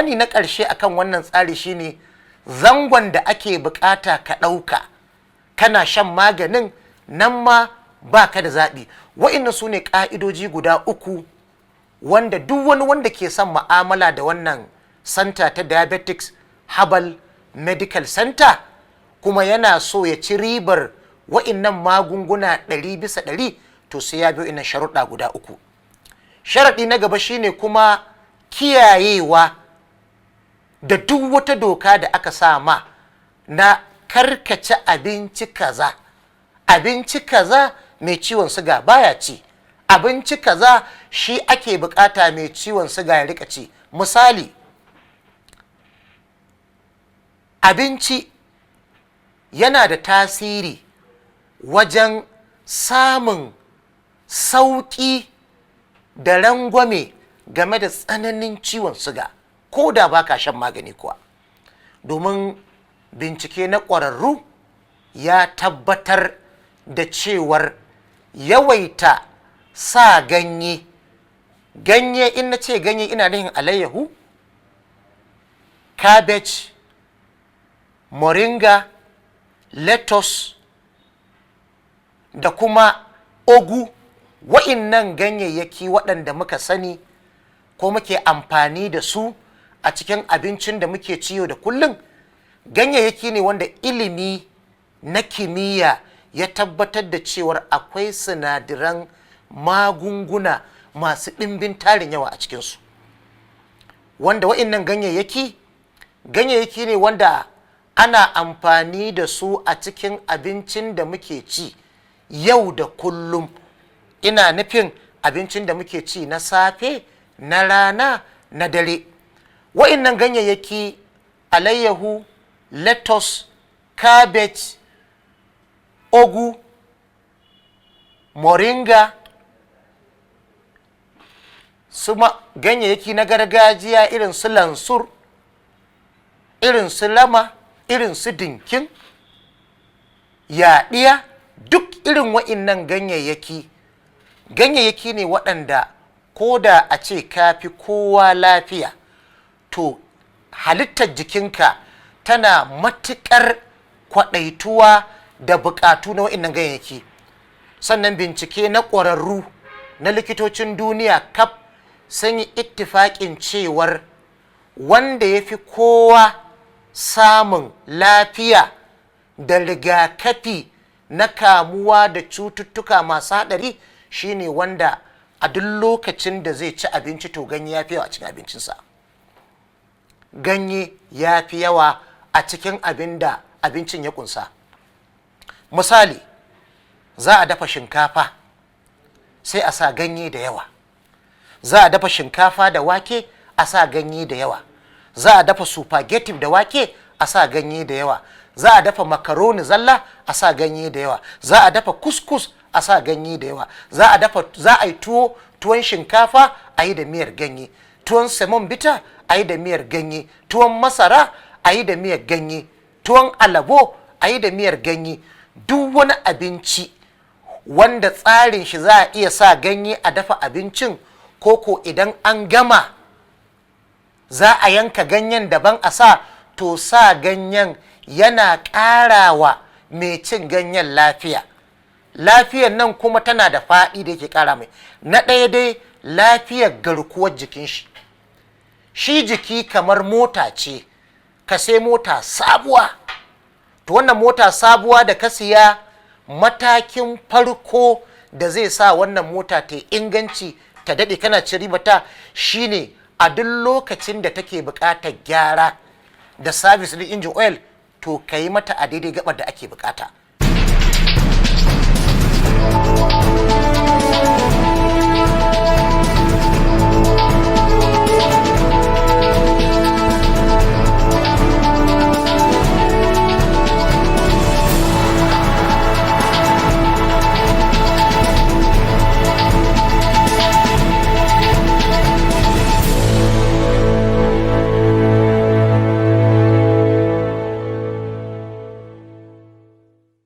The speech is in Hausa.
Bayani na ƙarshe akan wannan tsari shine zangon da ake bukata ka ɗauka kana shan maganin nan ma ba ka da zaɓi. Wa'innan su ne ƙa'idoji guda uku wanda duk wani wanda ke son ma'amala da wannan center ta Diabetics Herbal Medical Center, kuma yana so ya ci ribar wa'innan magunguna 100%, to sai ya biyo innan sharuɗa guda uku. Sharaɗi na gaba shine kuma kiyayewa da duk wata doka da aka sa ma na karkace abinci kaza, abinci kaza mai ciwon suga baya ci, abinci kaza shi ake bukata mai ciwon suga ya rika ci. Misali, abinci yana da tasiri wajen samun sauƙi da rangwame game da tsananin ciwon suga, ko da baka shan magani kuwa, domin bincike na ƙwararru ya tabbatar da cewar yawaita sa ganye, ganye, in na ce ganye ina nufin alayyahu, cabbage, moringa, lettuce da kuma ogu, wa'innan ganyayyaki waɗanda muka sani ko muke amfani da su a cikin abincin da muke ci yau da kullum, ganyayyaki ne wanda ilimi na kimiyya ya tabbatar da cewar akwai sinadaran magunguna masu ɗimbin tarin yawa a cikinsu, wanda wa'innan ganyayyaki, ganyayyaki ne wanda ana amfani da su a cikin abincin da muke ci yau da kullum. Ina nufin abincin da muke ci na safe, na rana, na dare. Wa'innan ganyayyaki, alayyahu, lettuce, cabbage, ogu, moringa, su ganyayyaki na gargajiya irin su lansur, irin su lama, irin su dinkin yaɗiya, duk irin wa'innan ganyayyaki, ganyayyaki ne waɗanda ko da a ce ka fi kowa lafiya, to halittar jikinka tana matuƙar kwaɗaituwa da buƙatu na wa'innan ganyayyaki. Sannan bincike na ƙwararru na likitocin duniya kaf sun yi ittifaƙin cewar wanda ya fi kowa samun lafiya da rigakafi na kamuwa da cututtuka masu haɗari shine wanda a duk lokacin da zai ci abinci, to ganye ya fi yawa a cikin abincinsa, ganye ya fi yawa a cikin abin da abincin ya kunsa. Misali, za a dafa shinkafa, sai a sa ganye da yawa. Za a dafa shinkafa da wake, a sa ganye da yawa. Za a dafa spaghetti da wake, a sa ganye da yawa. Za a dafa macaroni zalla, a sa ganye da yawa. Za a dafa kuskus, a sa ganye da yawa. Za a dafa, za a yi tuwo, tuwon shinkafa a yi da miyar ganye, tuwon semovita a yi da miyar ganye, tuwon masara a yi da miyar ganye, tuwon alabo a yi da miyar ganye. Duk wani abinci wanda tsarin shi za a iya sa ganye a dafa abincin, ko idan an gama za a yanka ganyen daban a sa, to sa ganyen yana ƙarawa mai cin ganyen lafiya. Lafiyar nan kuma tana da faɗi da yake ƙara mai. Na ɗaya dai, lafiyar garkuwar jikin shi. Shi jiki kamar mota ce, ka sai mota sabuwa. To wannan mota sabuwa da ka siya, matakin farko da zai sa wannan mota ta inganci, ta daɗe kana ci ribata, shine a duk lokacin da take buƙatar gyara da service ɗin engine oil, to ka yi mata a daidai gabar da ake buƙata.